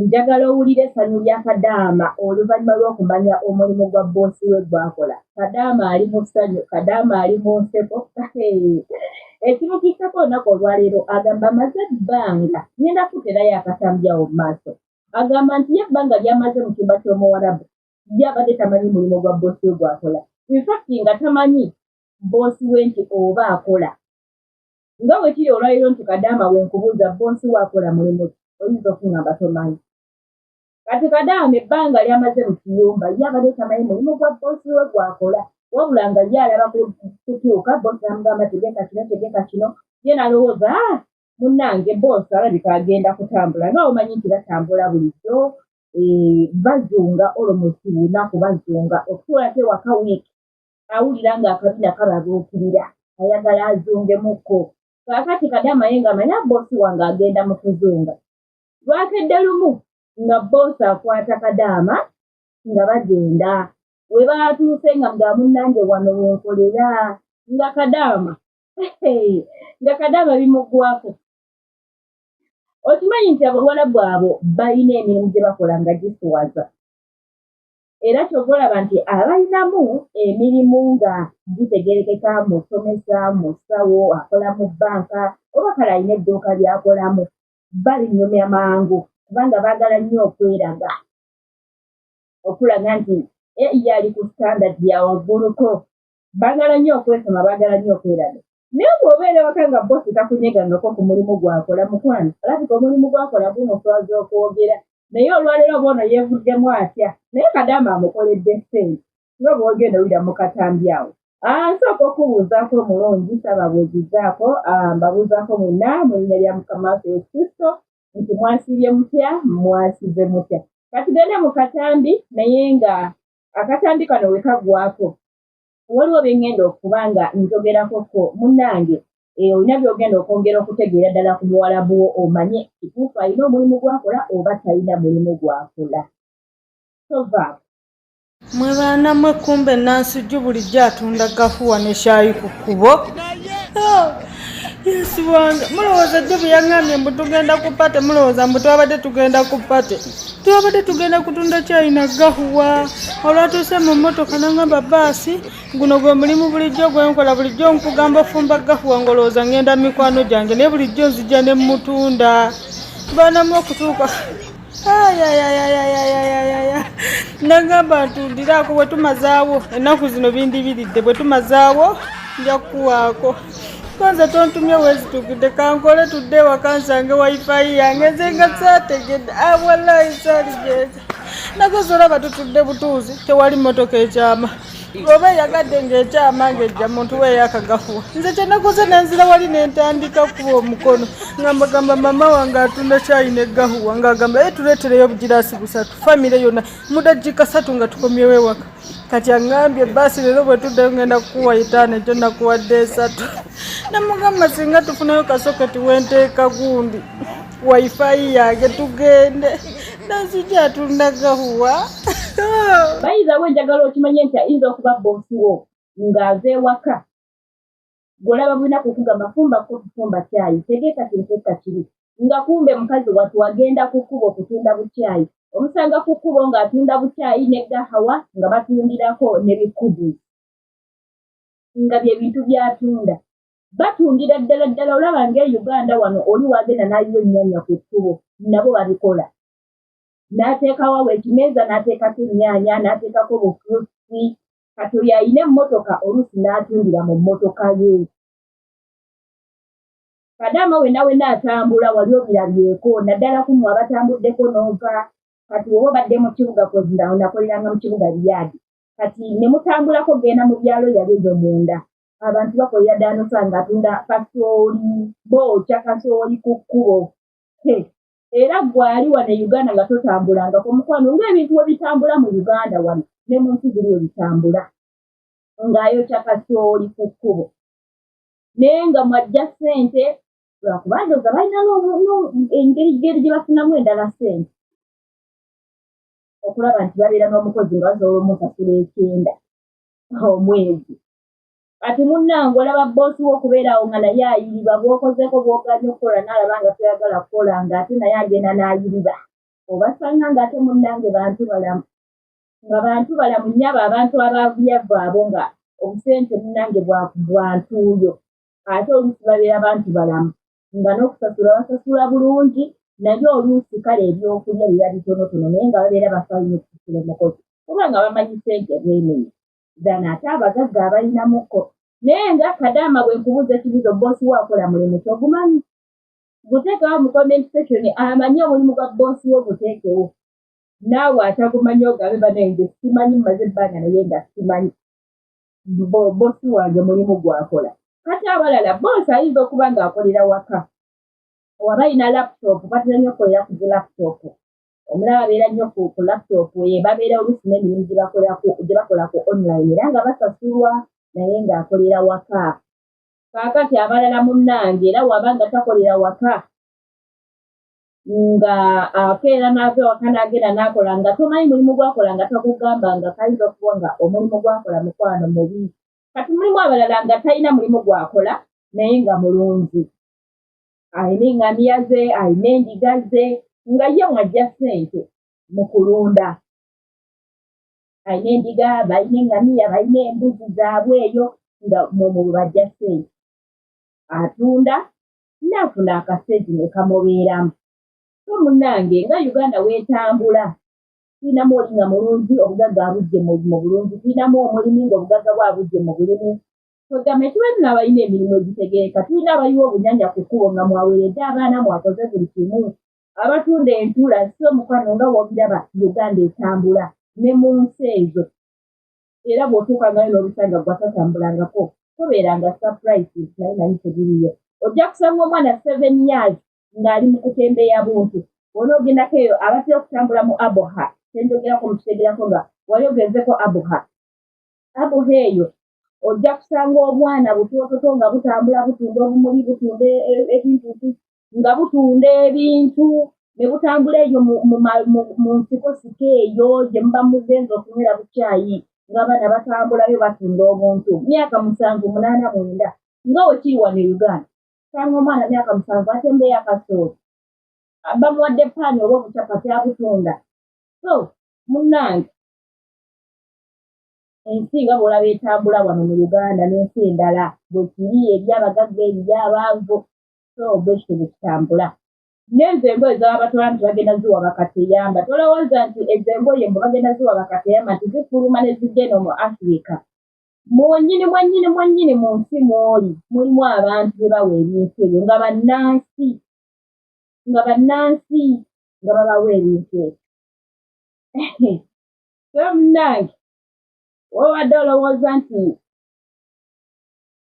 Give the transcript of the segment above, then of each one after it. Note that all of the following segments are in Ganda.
Njagala owulire essanyu lya Kadaama oluvannyuma lw'okumanya omulimu gwa bboosi we gw'akola. Kadaama ali mu ssanyu, Kadaama ali mu nseko. Ekimutuuseko olunaku olwaleero agamba amaze ebbanga, ngenda kuterayo akatambi awo mu maaso. Agamba nti ye ebbanga ly'amaze mu kyumba ky'Omuwarabu ye abadde tamanyi mulimu gwa bboosi we gw'akola. In fact nga tamanyi bboosi we nti oba akola. Nga bwe kiri olwaleero nti Kadaama bwe nkubuuza bboosi wo akola mulimu ki, oyinza okungamba tomanyi. Kati Kadaama ebbanga ly'amaze mu kiyumba ye abadde tamanyi mulimu gwa bboosi we gw'akola wabula nga ye alaba kutuuka bboosi n'amugamba tegeka kino tegeka kino ye n'alowooza ah munnange bboosi alabika agenda kutambula nga omanyi nti batambula bulijjo eh, bazunga olomosi lunaku bazunga okutuulako ewaka wiiki awulira ng'akabina kababuukirira ayagala azungemukko. Kaakati Kadaama ye ng'amanyi ah, bboosi wange agenda mu kuzunga. Lwakedde lumu nga bboosi akwata Kadaama nga bagenda. We baatuuse nga mga munnange wano we nkolera nga Kadaama nga Kadaama bimuggwako. Okimanyi nti Abawalabu abo balina emirimu gye bakola nga giswaza. Era ky'ova olaba nti abalinamu emirimu nga gitegeerekeka, musomesa, musawo, akola mu bbanka oba kale alina edduuka ly'akolamu, balinyumya mangu kubanga baagala nnyo okweraga, okulaga nti eh, ye ali ku standard ya wagguluko. Baagala nnyo okwesoma, baagala nnyo okweraga. Naye bw'obeera ewaka nga bbosi takunyegangako ku mulimu gw'akola, mukwano, alabika omulimu gw'akola gumuswaza okwogera. Naye olwaleero oba ono yeevuddemu atya? Naye Kadaama amukoledde ssente nga bw'ogenda owulira mu katambi awo. Ah, nsooka okubuuzaako omulungi saababuuzizzaako, ah, mbabuuzaako mwenna mu linnya lya Mukama waffe Yesu Kristo nti mwasiibye mutya, mwasize mutya. Katugende mu katambi naye nga akatambi kano we kaggwaako waliwo bye ŋŋenda okuba nga njogerako ko munnange eh, olina by'ogenda okwongera okutegeera ddala ku muwalabu wo omanye kituufu alina omulimu gw'akola oba talina mulimu gw'akola. Tovaako. Mwe baana mwe kumbe Nansujju bulijjo atunda gahuwa ne kyayi ku kkubo. Oh, Yesu wange, mulowooza jjo bwe yaŋŋambye mbu tugenda ku pate, mulowooza mbu twabadde tugenda ku pate? Twabadde tugenda kutunda kyayi na gahuwa. Olwatuuse mu mmotoka n'aŋŋamba baasi, guno gwe mulimu bulijjo gwe nkola, bulijjo nkugamba ofumba gahuwa ng'olowooza ŋŋenda mu mikwano gyange, naye bulijjo nzija ne mmutunda. Baana mwe okutuuka ayayayayayayaya nagamba ntundiraako bwe tumazaawo ennaku zino bindibiridde bwe tumazaawo nja kukuwaako kwanza tontumye wezituukidde kankole tudde ewaka nsange wifi yange nze nga saategedde awalayi saaligeeza nakozi olaba tutudde butuuzi tewali mmotoka ekyama oba eyagadde ng'ekyama ng'ejja muntu weeyo akagafuwa nze kyenakoze nenzira wali nentandika kuba omukono nga mbagamba mama wange atunda kyayi ne gahuwa ng'agamba e tuleetereyo obugiraasi busatu famire yonna mu dakiika satu nga tukomyewo ewaka kati aŋŋambye baasi leero bwe tuddayo ngenda kukuwa etaano ekyo nakuwadde esatu namugamba singa tufunayo kasoketi wenteeka gundi wifi yange tugende nasijja atunda gahuwa. Bayiza we njagala okimanye nti ayinza okuba bosi wo ng'ava ewaka gw'olaba bulina kukugamba fumba ko tufumba kyayi tegeka kino tegeka kiri nga kumbe mukazi wattu agenda ku kkubo kutunda bukyayi omusanga ku kkubo ng'atunda bukyayi ne gahawa nga batundirako ne bikubuzi nga bye bintu by'atunda Batundira ddala ddala olaba nga e Uganda wano oli wagenda n'ayiwa ennyaanya ku kkubo nabo babikola n'ateekawo awo ekimeeza n'ateekako ennyaanya n'ateekako bufrusi kati oyo alina emmotoka oluusi n'atundira mu mmotoka ye. Kadaama wenna wenna atambula wali obirabyeko naddala ku mmwe abatambuddeko n'ova kati oba obadde mu kibuga kozi nakoleranga mu kibuga Riyadh kati ne mutambulako genda mu byalo yali eyo munda abantu bakolera ddala nosanga atunda kasooli bookya kasooli ku kkubo era gwali wano e uganda nga totambulangako mukwano ngaebintu we bitambula mu uganda wano ne mu nsi ziri we bitambula ng'ayokya kasooli ku kkubo naye nga mwajja ssente lwakuba ndowooza balina engeri geri gye bafunamu endala ssente okulaba nti babeera n'omukozi nga basobola omusasula ekyenda omwezi kati munnange olaba bboosi wo okubeera awo nga naye ayiriba bw'okozeeko bw'oganye okukola n'alaba nga toyagala kukola ng'ate naye agenda n'ayiriba Obasanga ng'ate munnange bantu balamu, nga bantu balamu nnyabo, abantu abaavuyavu abo nga obusente munnange bwa ntuuyo, ate oluusi babeera bantu balamu nga n'okusasula basasula bulungi, naye oluusi kale ebyokulya biba bitonotono, naye nga babeera bafaayo nnyo okusasula omukozi kubanga bamanyi ssente bwemenya than ate abagagga abalinamuko. Naye nga kadaama bwe nkubuuza ekibuuzo, bboosi wo akola mulimu ki ogumanyi? Guteekewo mu comment section, amanyi omulimu gwa bboosi wo guteekewo, naawe atagumanyi ogambe banaye nze simanyi, mmaze ebbanga naye nga simanyi bboosi wange mulimu gwakola. Kati abalala bboosi ayinza okuba ng'akolera waka, waba alina laptop, batera nnyo okukolera ku zi laptop, omulaba abeera nnyo ku laptop ye, babeera oluusi n'emirimu gye bakola ku online era nga basasulwa, naye ng'akolera waka. Kaakati abalala munnange era waba nga takolera waka, nga akeera n'ava ewaka n'agenda n'akola nga tomanyi mulimu gwakola, nga takugamba, nga kayinza okuba nga omulimu gwakola mukwano mubi. Kati mulimu abalala nga talina mulimu gwakola naye nga mulunzi, alina eŋŋamiya ze, alina endiga ze, nga ye mwajja ssente mu kulunda, alina endiga, balina eŋŋamiya, balina embuzi zaabwe eyo, nga mwomwo bwe bajja ssente, atunda n'afuna akasente ne kamubeeramu. So munnange nga Uganda weetambula, tulinamu oli nga mulunzi, obugagga abujje mu bulunzi, tulinamu omulimi ng'obugagga bwe abujje mu bulimi. Kwegamba ekiba n'abalina emirimu egitegeereka, tulina abayiwa obunyanya ku kkubo nga mwaweredde abaana, mwakoze buli kimu, abatunda entula. So mukwano nga w'obiraba Uganda etambula ne mu nsi ezo, era bw'otuukangayo n'obisanga gwe atatambulangako tobeeranga surprise, naye manyi tebiriyo. Ojja kusanga omwana 7 years ng'ali mu kutembeeya buntu. Bw'onoogendako eyo abatera okutambula mu Abha, kyenjogerako mukitegerako nga wali ogenzeko Abha. Abha eyo ojja kusanga obwana butoototo nga butambula, butunda obumuli, butunda ebintu, nga butunda ebintu ne butambula eyo mu nsikosiko eyo gye muba mugenza okunywera bukyayi, ng'abaana batambulayo batunda obuntu, myaka 7, 8, 9, nga we kiri wano e Uganda. Sanga omwana myaka 7 atembeeya akasooli, bamuwadde paani oba obucapati abutunda. So munnange ensi nga bw'olaba etambula wano mu Uganda n'ensi endala bwe kiri, eri abagagga, eri abaavu, so bwe kityo bwe kitambula. N'ezo engoye zaba batwala nti bagenda ziwa bakateyamba, tolowooza nti ezo engoye mbu bagenda ziwa bakateyamba nti zifuluma ne zijja eno mu Africa. Mwennyini mwennyini mwennyini mu nsi mw'oli mulimu abantu be bawa ebintu ebyo nga bannansi, nga bannansi nga babawa ebintu ebyo. So munnange wobadde olowooza nti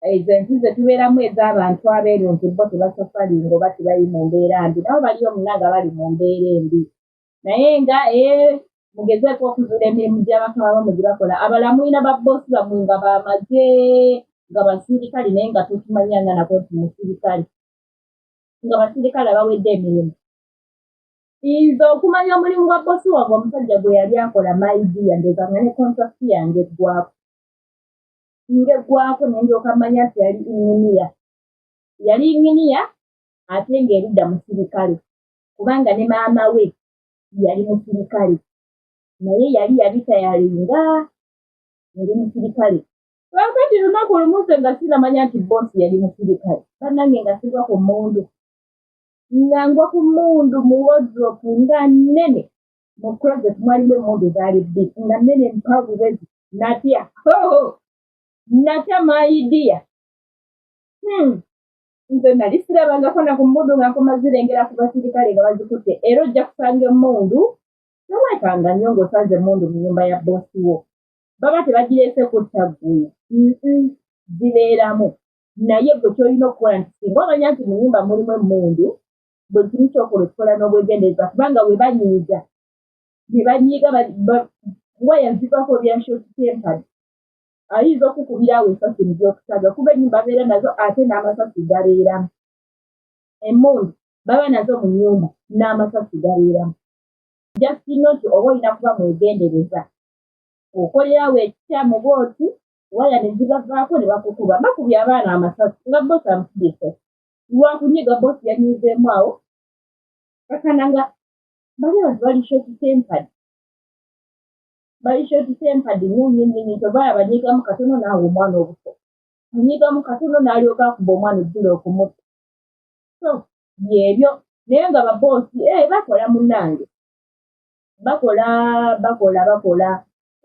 ezo ensi ze tubeeramu ez'abantu abeeru nti bo tebasafalinga oba tebali mu mbeera mbi, nabo baliyo munnange abali mu mbeera embi, naye nga mugezeeko okuzuula emirimu gy'abakama bammwe gye bakola. Abalala mulina babboosi bammwe nga bamagye, nga basirikale, naye nga totumanyanga nako nti musirikale, nga basirikale abawedde emirimu. Nze okumanya omulimu gwa boosi wange omusajja gwe yali akola, my dear, ndowooza nga ne contract yange eggwako, ng'eggwako ne ndyoka mmanya nti yali inginiya, yali inginiya ate ng'erudda musirikale, kubanga ne maama we yali musirikale, naye yali yalitayalinga yali musirikale. Kakati lunaku lumu nze nga sinamanya nti boosi yali musirikale, bannange, nga sigwa ku mmundu, nga ngwa ku mmundu mu wardrobe nga nnene, mu closet mwalimu emmundu zaali bbiri nga nnene mpanvu bwezi. Natya, ho natya, my dear. Nze nali sirabangako na ku mmundu, nga nkoma zirengera ku basirikale nga bazikutte. Era ojja kusanga emmundu, teweekanga nnyo ng'osanze emmundu mu nnyumba ya boosi wo, baba tebagireese kutta ggwe, zibeeramu. Naye gwe kyolina okukola nti singa omanya nti mu nnyumba mulimu emmundu, buli kimu kyokola okikola n'obwegendereza, kubanga we banyiiga ne banyiiga, waya zivako bya short tempered, ayinza okukubira awo esasi mu byokusaaga, kuba ennyumba babeera nazo ate n'amasasi gabeeramu. Emmundu baba nazo mu nnyumba n'amasasi gabeeramu. Just not oba olina kuba mwegendereza, okolerawo ekikyamu bwoti, waya ne zibavaako ne bakukuba. Bakubye abaana amasasi nga bosi amukubye esasi lwakunyiga, bosi yanyiizeemu awo kakana nga. Bali abantu bali short tempered, bali short tempered nnyo nnyo nnyo nnyo. Kyova abanyiigamu katono naawe omwana obuto, anyiigamu katono n'alyoka akuba omwana ojjula okumutta. So byebyo, naye nga baboosi bakola munnange, bakola, bakola, bakola.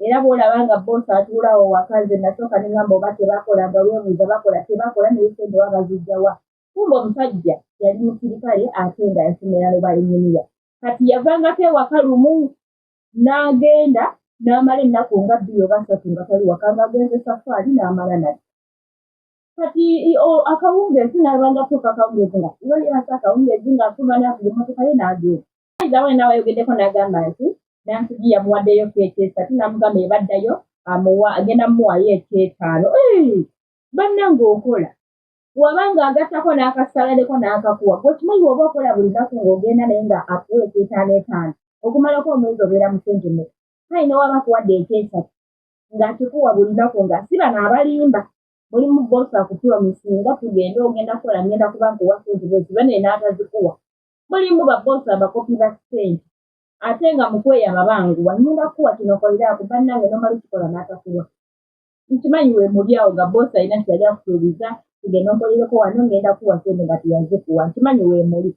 Era bw'olaba nga boosi atuulawo waka, nze nasooka ne ŋŋamba oba tebakola, nga weebuuza bakola tebakola, naye ssente oba bazijja wa? Kumbe omusajja yali musirikale ate nga yasomera noba engineer. Kati yavangako ewaka lumu n'agenda n'amala ennaku nga 2 oba 3 nga tali waka, ng'agenze safaari n'amala nadda. Kati akawungeezi n'abanga tuuka akawungeezi nga yebasa akawungeezi ng'afuluma n'avuga emmotoka ye n'agenda. Awo nawayogeddeko n'agamba nti Nancy G yamuwaddeyo ekyesatu, n'amugamba ebaddayo amuwa, agenda mumuwayo ekyetaano. Bannange, okola wabanga agattako n'akasaladeko n'akakuwa. Gwe kimanyi oba okola buli lunaku ng'ogenda naye nga akuwa ekyetaano etaano, okumalako omwezi obeera mu ssente mmeka? Kale ne waba akuwadde ekyesatu ng'akikuwa buli lunaku, nga si bano abalimba, mulimu boosi akupromisinga tugende ogenda kukola, ngenda kuba nkuwa ssente bwezi, bane n'atazikuwa. Mulimu baboosi abakopi ba ssente, ate nga mu kweyama banguwa, ngenda kukuwa kino koleraako, bannange, n'omala okikola n'atakuwa. Nkimanyi we muli awo nga boosi alina kyeyali akusuubiza, tugende onkolereko wano, ngenda kuwa ssente, nga teyazikuwa. Nkimanyi weemuli.